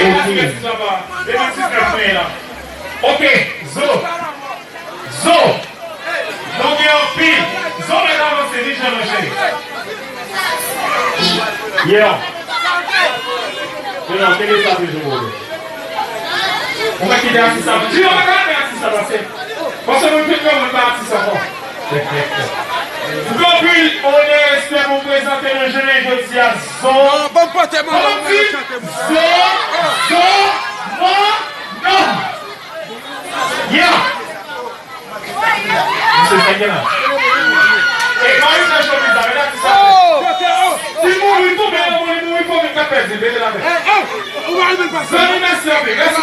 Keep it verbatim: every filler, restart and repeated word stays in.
Epa ti mèsi papa. Epa ti mèsi la. Ok, Zo. Zo. Nou gen anpil. Zo mèt avanse, vin jan nou cheri. Yeah. Yo, non, kenbe sa toujou, bro. Ou mèt kite atis la. Di yo pa ka fè atis la pase. Paske nou tout nan moun pa atis ankò. Anpil onè, respè pou prezante nou jounen jodi a, Zo. Non, ban m pote mwen, ban m di, Zo, Zo, non, non. Yeah. Misye fè gen la. E pa yon nan chòmiz la, men atis la. Si mouri tou, men mouri, mouri, fò men k ap pèdi, mete la tèt. Zanmi, mèsi anpil. Mèsi.